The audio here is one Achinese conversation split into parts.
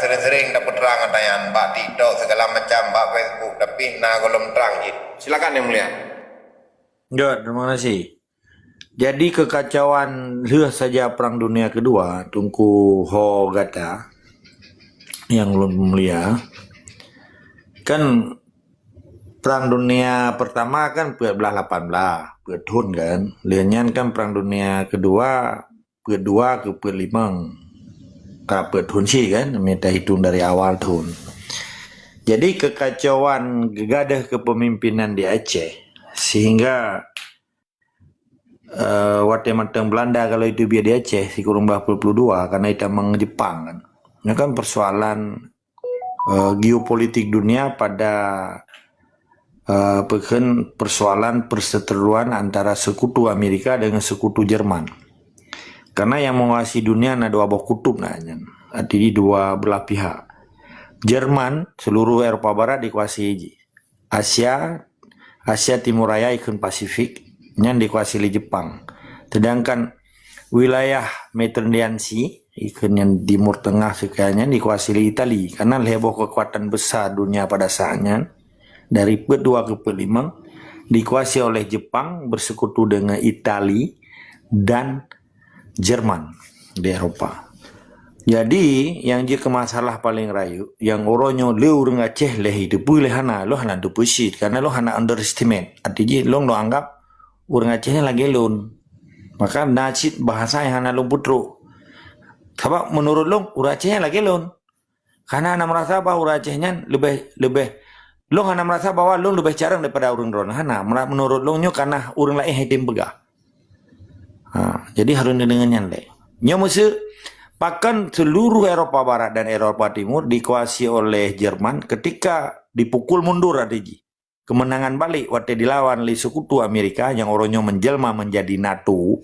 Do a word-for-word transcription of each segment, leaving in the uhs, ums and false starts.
Sering-sering tapeutrang ata nyan bak TikTok segala macam, bak Facebook, tapi na gohlom trang cit. Silakan, Yang Mulia. Ya, terima kasih. Jadi kekacauan lheueh saja Perang Dunia Kedua, Teungku ho gata, Yang Mulia, kan Perang Dunia Pertama kan peuet belas lapan belas, peuet thon kan. Lheueh nyan kan Perang Dunia Kedua peuet dua keu peuet limong. Ka peuet thon cit kan, mita hitong dari awal thon. Jadi kekacauan geugadoh kepemimpinan di Aceh, sehingga, eh, watée mantong Belanda kalau itu biar di Aceh, sikureueng belas puluh dua, karena itamong Jepang kan. Ini kan persoalan, eh, geopolitik dunia pada, eh, peukheun persoalan perseteruan antara sekutu Amerika dengan sekutu Jerman. Karena yang menguasai dunia na dua boh kutub na nyan. Artinya dua belah pihak. Jerman, seluruh Eropa Barat dikuasai ji. Asia, Asia Timur Raya ikheun Pasifik, nyan dikuasai lé Jepang. Sedangkan wilayah Mediterranean Sea, ikheun nyan Timur Tengah sekalian nyan dikuasai lé Itali. Karena lhée boh kekuatan besar dunia pada saat nyan, dari peuet dua keu peuet limong, dikuasai oleh Jepang bersekutu dengan Itali dan Jerman di Eropa. Jadi, nyang jeuet keu masalah paleng rayeuk, nyang uroe nyoe le ureuëng Aceh lé jiteupeue lé hana, lôn hana teupeu cit, karena lôn hana underestimate. Arti jih, lôn, lôn anggap ureuëng Aceh nyan lagée lôn. Maka na cit bahasa nyang hana lôn peutrok. Sabab meunurot lôn, ureuëng Aceh nyan lagée lôn. Karena hana merasa bahwa ureuëng Aceh nyan leubeh, leubeh, lôn hana merasa bahwa lôn leubeh carông daripada ureuëng droen. Hana, mera-, meunurot lôn nyoe karena ureuëng laén hai tem peugah. Ha, jadi harôh neudeungoe nyan lé. Nyoe meuseu, pakon seluruh Eropa Barat dan Eropa Timur dikuasai oleh Jerman ketika dipukul mundur, arti jih. Kemenangan balik watée dilawan lé sekutu Amerika nyang uroe nyoe menjelma menjadi NATO.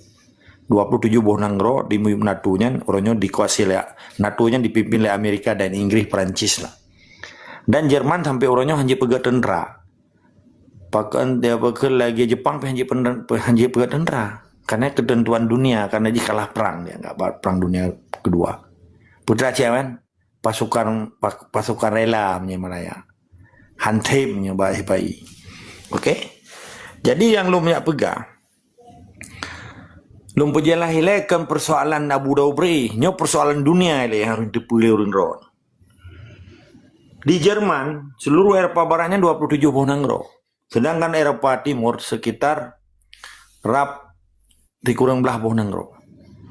Dua puluh tujuh boh nanggroe di NATO nyan uroe nyoe dikuasai lé, NATO nyan dipimpin lé Amerika dan Inggris, Perancis lah. Dan Jerman sampai uroe nyoe hana jipeugét tentara. Pakon dia pakon lagée Jepang pih hana jipen-, hana jipeugét tentara. Karena ketentuan dunia, karena jikalah perang dia, enggak ba-, Perang Dunia Kedua. Putra Aceh kan? Pasukan, pa-, pasukan rela meunyoe Malaya. Hansip meunyoe ba-, bayi. Oke? Jadi nyang lôn jak peugah, lôn peujeulaih ilée kon persoalan Abu Dhabi, nyoe persoalan dunia ilée nyang harôh jiteupeue lé ureuëng droen. Di Jerman, seluruh Eropa Barat nyan dua puluh tujuh boh nanggroe. Sedangkan Eropa Timur sekitar rab sikureueng belas boh nanggroe.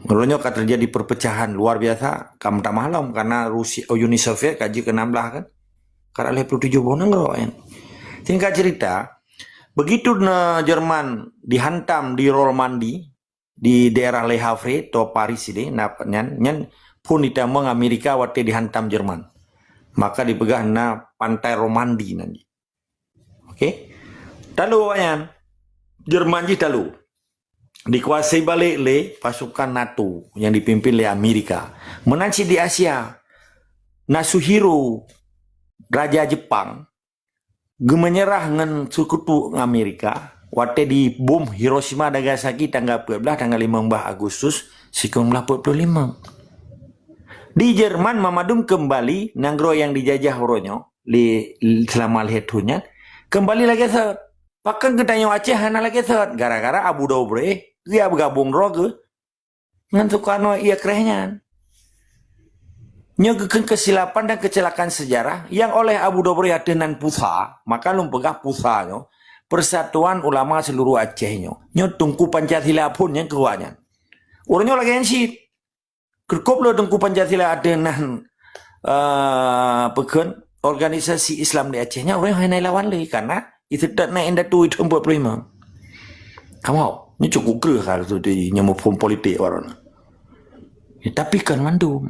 Uroe nyoe ka terjadi perpecahan luar biasa, ka meutamah lom karena Rusia, Uni Soviet ka jeuet keu enam belas kan. Ka lhée puluh tujuh boh nanggroe kan. Singkat cerita, begitu na Jerman dihantam di Normandy, di daerah Le Havre, atau Paris ini, na nyan, nyan phon itamong Amerika watée dihantam Jerman. Maka dipeugah na Pantai Normandy nan. Oke. Talu awaknyan. Jerman jih talu. Dikuasai balik lé pasukan NATO yang dipimpin lé Amerika. Meunan cit di Asia, Nasuhiro, Raja Jepang, geumeunyeurah ngon sekutu Amerika watée dibom Hiroshima, Nagasaki tanggal peuet belas, tanggal limong belas Agustus sikureueng belas peuet puluh limong. Di Jerman mamandum keumbali nanggroe nyang dijajah uroe nyoe lé, seulama lhée thon nyan, keumbali lagée sot. Pakon geutanyoe Aceh hana lagée sot? Gara-gara Abu Dhabi geujak beugabong droe geuh ngon Sukarno ié kreh nyan. Nyoe geukheun kesilapan dan kecelakaan sejarah nyang oleh Abu Dhabi ateueh nan pusa, maka lôn peugah pusa nyoe, Persatuan Ulama Seluruh Aceh nyoe. Nyoe Teungku Pancasila phon nyang keu awaknyan. Ureuëng nyoe lagée nyan cit. Keukop lé Teungku Pancasila ateueh nan, eh, peukheun organisasi Islam di Aceh nyan, ureuëng hana lawan lé, karena iseutôt na indatu itu empat puluh lima. Kamoe, nyoe cukup kreueh hal tu di nyoe muphom politik baroe nyoe. Ya, tapi kon mandum.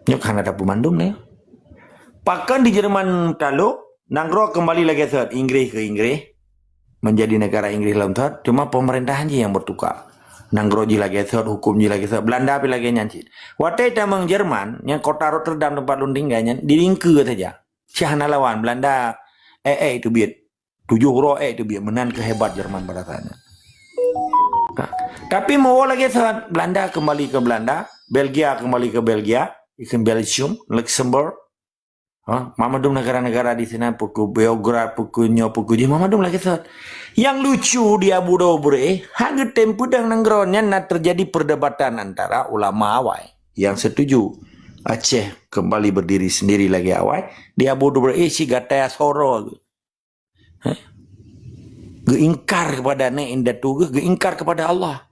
Nyoe kan ada peumandum ni. Pakon di Jerman talu, nanggroe keumbali lagée sot, Inggris keu Inggris, menjadi negara Inggris lom sot, cuma pemerintahan jih nyang bertukar. Nanggroe jih lagée sot, hukum jih lagée sot, Belanda pih lagée nyan cit. Watée tamong Jerman, nyang kota Rotterdam tempat lôn tinggai nyan, dilingkeue saja. Syah na lawan, Belanda, eh, eh, itu biet. Tujoh uroe ék teubiet, meunan keuh hebat Jerman pada saat nyan. Nah, tapi meuwoe lagée sot, Belanda keumbali keu Belanda, Belgia keumbali keu Belgia, ikheun Belgium, Luxembourg, ha, mamandum negara-negara di sinan, peue keuh Beograd, peue keuh nyoe, peue keuh jih, mamandum lagèe sot. Nyang lucu di Abu Dhabi, ha, geutem peudong nanggroe nyan na terjadi perdebatan antara ulama awai nyang setuju Aceh kembali berdiri sendiri lagèe awai, di Abu Dhabi si gatai asoro. Ha? Geuingkar kepada nenek indatu geuh, geuingkar kepada Allah.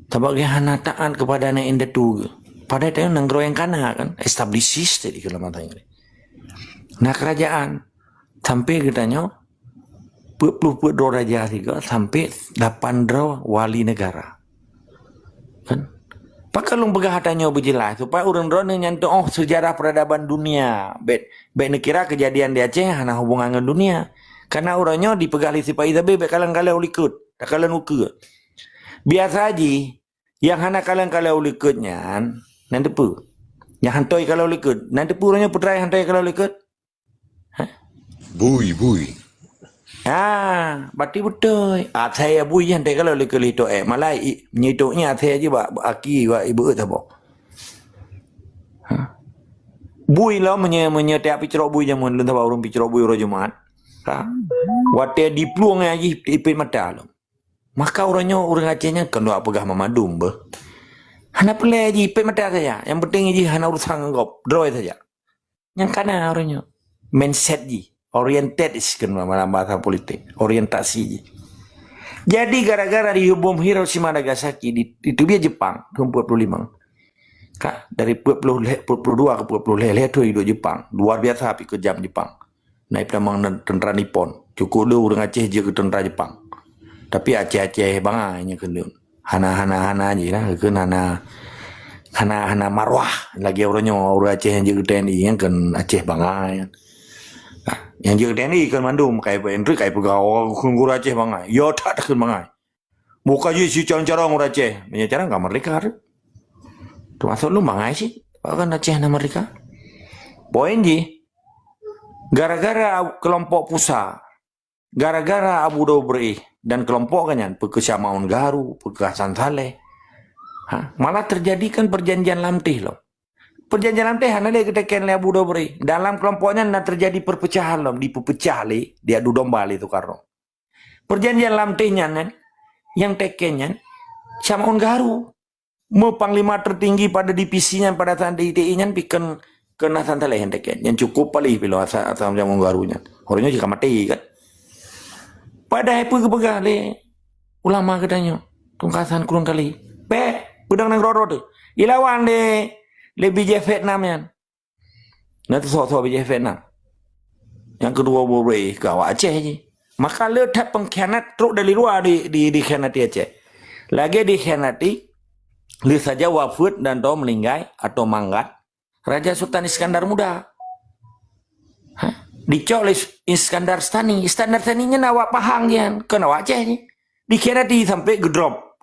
Sabab geuh hana taat kepada nenek indatu geuh. Padahai tanyoe nanggroe nyang kana kan, established tadi kalau mata Inggris. Nah, kerajaan sampai geutanyoe peuet puluh peuet droe raja sigoe sampai lapan droe wali negara. Kan? Pakon lôn peugah ata nyoe beujeulaih, supaya ureuëng droeneuh nyan teuoh sejarah peradaban dunia. Bèk, bèk neukira kejadian di Aceh hana hubungan ngon dunia. Karena uroe nyoe dipeugah lé sipa-i sabe bèk kalon-kalon u likot, takalon ukeue. Biasa jih, nyang hana kalon-kalon u likot nyan, nan teupeu. Nyang hantoi kalon u likot, nan teupeu uroe nyoe peutrai hantoi kalon u likot. Bui, bui. Ah, berarti beutôi. Asai bui nyan teuka lé keu lito eh. Malah i, nyitok nyan asai aja bak, bak aki, bak ibu saboh. Ha. Bui lah meunyoe, meunyoe tiap picrok bui jameun lôn saboh ureuëng picrok bui uroe Jumat. Ha. Watèe diplueng aja ipit mata lom. Maka uroe nyoe ureuëng Aceh nyan kon dua peugah mamandum beuh. Hana peulai aja ipit mata saja. Yang penting aja hana urusan ngon gob. Droe saja. Nyang kana uroe nyoe. Mindset jih. Oriented is kan dalam bahasa politik. Orientasi jih. Jadi gara-gara di bom Hiroshima Nagasaki di, diteubiet Jepang tahun empat puluh lima. Ka, dari empat puluh leh, empat puluh dua ke empat puluh leh, leh tu hidup Jepang. Luar biasa pi kejam Jepang. Naib tamong tentara Nippon. Cukup deh ureuëng Aceh jeuet keu tentara Jepang. Tapi Aceh-Aceh bangai nyang keuneuk. Hana, hana, hana jih lah. Keu hana, hana, hana marwah. Lagi ureuëng nyoe, ureuëng Aceh nyang jeuet keu T N I, nyang keu Aceh bangai. Nah, nyang jeuet keu T N I kan mandum, kai Pak Hendrik, kai peugah, oh, keu guru Aceh bangai. Yo, tak, tak keu bangai. Buka jih si carong-carong ureuëng Aceh. Meunyoe carong ka merdeka tu. Termasuk lu bangai sih. Bahkan Aceh na merdeka. Poin jih, gara-gara kelompok pusa, gara-gara Abu Dhabi dan kelompok kan nyan, peukeuh Syamaun Garu, peukeuh Hasan Saleh. Ha, malah terjadi kan perjanjian Lamteh loh. Perjanjian Lamteh hana lé geuteken lé Abu Dhabi. Dalam kelompok nyan na terjadi perpecahan loh, dipeupecahan lé, diadu domba lé Soekarno. Perjanjian Lamteh nyan kan, nyang teken nyan, Syamaun Garu. Meu panglima tertinggi pada divisi nyan pada saat di I T I nyan pi keu, keu Hasan Saleh nyang teken. Nyang cukup palih pih lom asai, asai Syamaun Garu nyan. Ureuëng nyoe jih ka maté kan. Padahai peue geupeugah lé ulama geutanyoe, Teungku Hasan Krueng Kali. Bèk, peudong nanggroe tu. Ilawan lé, lé bijéh Vietnam nyan. Na teusoe-soe bijéh Vietnam. Nyang keudua bubri keu awak Aceh jih. Maka le that pengkhianat trok dari luar di, di, dikhianati Aceh. Lagèe dikhianati, le saja wafeuet dan atau meninggai atau manggat Raja Sultan Iskandar Muda. Ha? Dicok lé Iskandar Sani. Iskandar Sani nyan awak Pahang nyan, kon awak Aceh nyan. Dikhianati sampai geudrop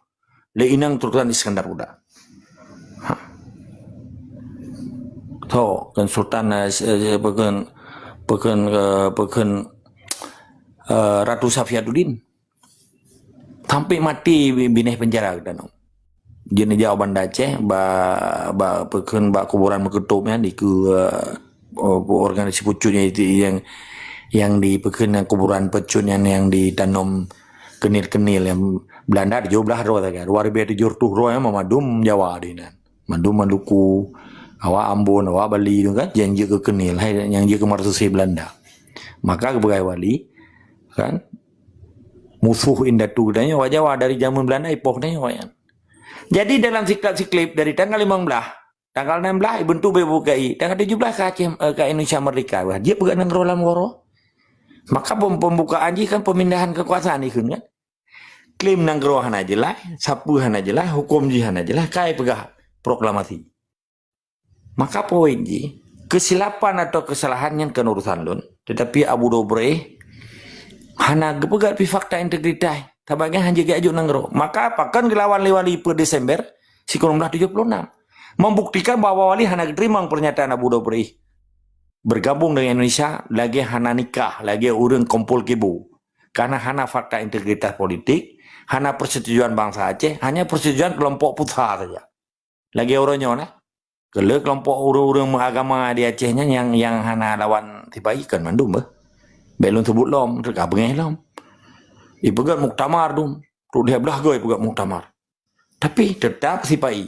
lé inong Sultan Iskandar Muda. Ha. Tho, kan Sultan, eh, se-, eh, peukheun, peukheun, eh, peukheun, eh, Ratu Safiaduddin. Sampai maté bi-, binéh penjara geutanyoe. Jeuet neujak u Banda Aceh, ba, ba, peukheun bak kuburan Meukeutop nyan, dikeue, eh, organisasi pucuk nyan itu yang, yang dipeukheun nyan kuburan pucuk nyan yang ditanom kenil-kenil nyan. Belanda tujoh blah droe sagai. Dua ribèe tujoh reutôh droe nyan mandum Jawa di nan. Mandum Maluku, awak Ambon, awak Bali tu kan, nyang jeuet keu kenil, hai, nyang jeuet keu mareuseusé Belanda. Maka geupeugah wali, kan, musoh indatu geutanyoe awak Jawa dari jameun Belanda ipoh geutanyoe awaknyan. Jadi dalam siklab-siklab dari tanggal limong blah, tanggal enam blah ibentuk B B K I, tanggal tujoh blah ka Aceh, eh, ka Indonesia merdeka. Wah, jeuet peugah nanggroe lam goro. Maka pem-, pembukaan jih kan pemindahan kekuasaan ikheun kan. Klaim nanggroe hana jeulaih, sapeue hana jeulaih, huköm jih hana jeulaih, kai peugah proklamasi. Maka poin jih, kesilapan atau kesalahan nyan kon urusan lôn, tetapi Abu Dobre hana geupeugah pi fakta integritas, sabab nyan hana jeuet nanggroe. Maka pakon geulawan lé wali peuet Desember sikureueng blah tujoh puluh enam, membuktikan bahwa wali hana geuteurimong pernyataan Abu Dobre bergabung dengan Indonesia lagèe hana nikah, lagèe ureueng kumpul kibu. Karena hana fakta integritas politik, hana persetujuan bangsa Aceh, hanya persetujuan kelompok putra saja. Lagèe uroe nyoe nah. Keu lheueh kelompok ureuëng-ureuëng meuagama di Aceh nyan nyang, nyang hana lawan sipa-i kon mandum beuh. Bék lôn sebut lom, teuka beungéh lom. Ipeugét muktamar dum, trok lhée blaih goe ipeugét muktamar. Tapi teutap sipa-i,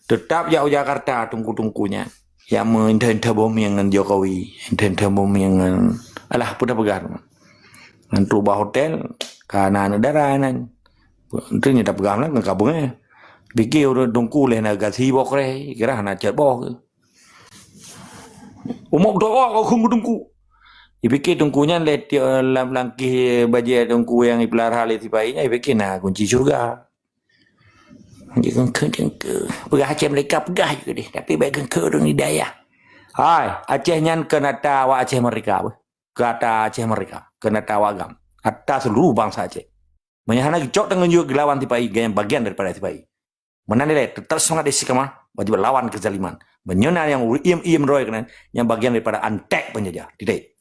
teutap jak u Jakarta teungku-teungku nyan. Nyang meuinta-inta bomieng ngon Jokowi, inta-inta bomieng ngon, alah, peue tapeugah teuma. Ngon trok bak hotel, ka na aneuk dara nan. Enteuk nyan tapeugah lah ngon ka beungéh. Pike ureuëng teungku lheueh na gasi bokreh, kira hana cot boh keuh. Umok doa kau kheueh teungku. Ipike teungku nyan lé ti-, lam langkih bajée teungku nyang ipeulara lé sipa-i nyan, ipike na kunci syurga. Jadi kheun-kheun, kheun-kheun. Peugah Aceh Merdeka peugah juga deh, tapi baik kheun-kheun ureuëng di dayah. Hai, Aceh nyan keu ata awak Aceh Merdeka beuh. Keu ata Aceh Merdeka, keu ata awak agam. Ata seluruh bangsa Aceh. Meunyoe hana geucok tanggong jaweueb geulawan sipa-i, geuh nyan bagian daripada sipa-i. Meunan ilée, teutap seumangat istiqamah, wajib lawan keuzaliman. Meunyoe na nyang iem-iem droe keunan, nyan bagian daripada antek peunjajah. Titik.